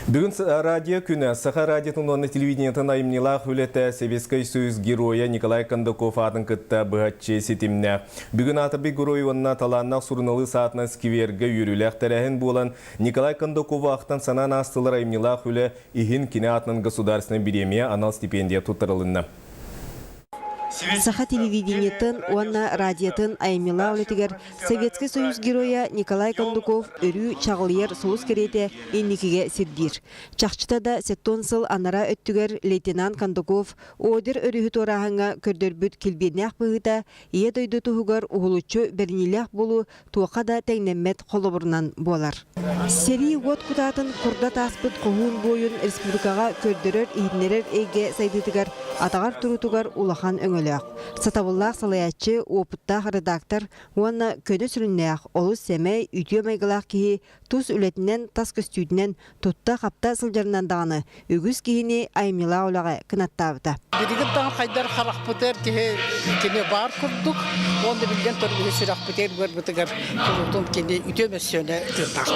Бүгүн радио күнэ Саха радиотын уонна телевидениетын айымньылаах үлэтэ Советскай Союз геройа Николай Кондаков аатын кытта быһаччы ситимнээх. Бүгүн аатырбыт герой уонна талааннаах суруналыыс аатынан сквергэ үөрүүлээх тэрээһин буолан, Николай Кондакову ахтан санаан аастылар айымньылаах үлэ иһин кини аатынан государственнай бириэмийэ анал стипендия туттарылынна. Саха телевидениетын уонна радиотын айымньылаах үлэтигэр Советскай Союз Геройа Николай Кондуков өрүү чаҕылыйар сулус кэриэтэ инникигэ сирдиир. Чахчыта да сеттон сыл анараа өттүгэр лейтенант Кондуков Одер өрүһү туорааһыҥҥа көрдөрбүт килбиэннээх быһыыта Ийэ дойду туһугар уһулуччу бэриниилээх буолуу туохха да тэҥнэммэт холобурунан буолар. Сэрии уот кутаатын курдат ааспыт хоһуун буойун республикаҕа көрдөрөр-иһитиннэрэр эйгэ сайдыытыгар атаҕар туруутугар улахан өҥөлөөх. Сатабыллаах салайааччы, уопуттаах редактор уонна көнө сүрүннээх, олус сэмэй, үтүө майгылаах киһи тус үлэтинэн, тас көстүүтүнэн тутта-хапта сылдьарынан даҕаны үгүс киһини айымньылаах үлэҕэ кынаттаабыта. Билигин даҕаны хайдар харахпытыгар киһи кини баар курдук, уонна биллэн турар сүрэхпитигэр быарбытыгар куруутун кини үтүө мөссүөнэ тыыннаах.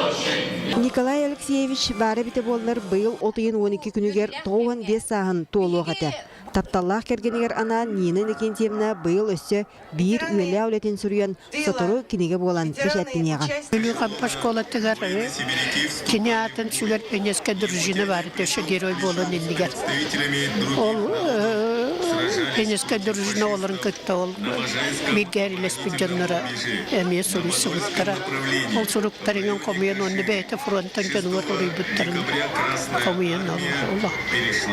Николай Алексеевич баара эбитэ буоллар быйыл от ыйын 12 күнүгэр 95 сааһын туолуох этэ. Тапталлаах кэргэнигэр анаан Нина Иннокентьевна быйыл өссө биир үйэлээх үлэтин суруйан, сотору кинигэ буолан бэчээттиниэҕэ. Бүлүү Хампа школатыгар кини аатын сүгэр Пенеска дружина баар өссө герой буолан иннигэр. Ол Пенеска дружина оҕолорун кытта ол бииргэ эрилэспит дьонноро эмиэ суруйсубуттара. Ол суруктарынан хомуйан уонна бэйэтэ фронтан дьонугар уруйбуттарын хомуйан ол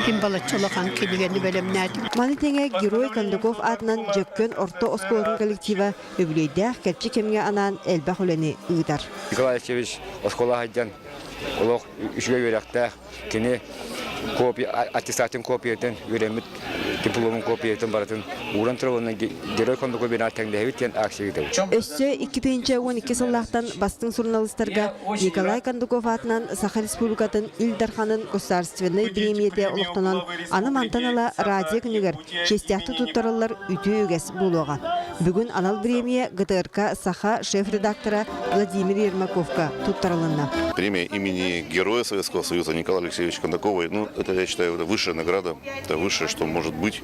Ким балачча улахан кинигэни бэлэмнээтим. Маны тэҥэ Герой Кондаков аатынан Дьөккөн орто оскуолатын коллектива үбүлүөйдээх кэрчик кэмҥэ анаан элбэх үлэни ыытар. Николай Алексеевич оскуола сылдьан олох үчүгэй үөрэхтээх. Кини копия, аттестатын копиятын, үөрэммит дипломун копиятын барытын ууран турар уонна Герой Кондаков бинаа тэҥнэһэбит диэн акция ыытабыт. Өссө 2012 сыллаахтан бастыҥ суруналыыстарга Николай Кондаков аатынан Саха Республикатын Ил Дарханын государственнай бириэмийэтэ олохтонон, аны мантан ыла радио күнүгэр чиэстээхтик туттарыллар үтүө үгэс буолуоҕа. Бүгүн анал бириэмийэ ГТРК Саха шеф-редактора Владимир Ермаковка туттарылынна. Премия имени Героя Советского Союза Николая Алексеевича Кондакова, ну, это, я считаю, это высшая награда, это высшее, что может быть.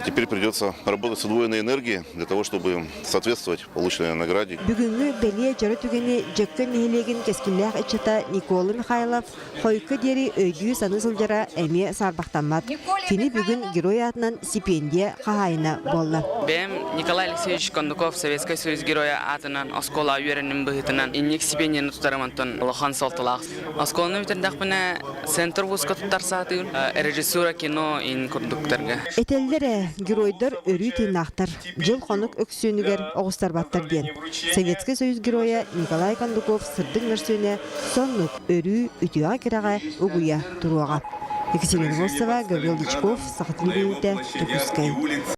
Теперь придется работать с удвоенной энергией для того, чтобы соответствовать полученной награде. Бүгүҥҥү бэлиэ дьоро түгэни Дьөккөн нэһилиэгин кэскиллээх ыччата Никола Михайлов хойукка диэри өйдүү-саныы сылдьара эмиэ саарбахтаммат. Кини бүгүн герой аатынан стипендия хаһаайына буолла. Бэйэм Николай Алексеевич Кондаков Советскай Союз геройа аатынан оскуола үөрэнним быһыытынан инник стипендияны тутарым онтон улахан суолталаах. Оскуоланы бүтэрдэхпинэ центр вузка туттар саатыыр режиссура кино ин курдуктарга. Этэллэр ээ, геройдар өрүү тыыннаахтар. Дьыл-хонук өксүөнүгэр оҕустарбаттар диэн. Советскай Союз Геройа Николай Кондаков сырдык мөрсүөнэ соннук өрүү үтүөҕэ-кэрэҕэ угуйа туруоҕа. Екатерина Носова, Гаврил Дьячков, Саха телевидениетэ, Дьокуускай.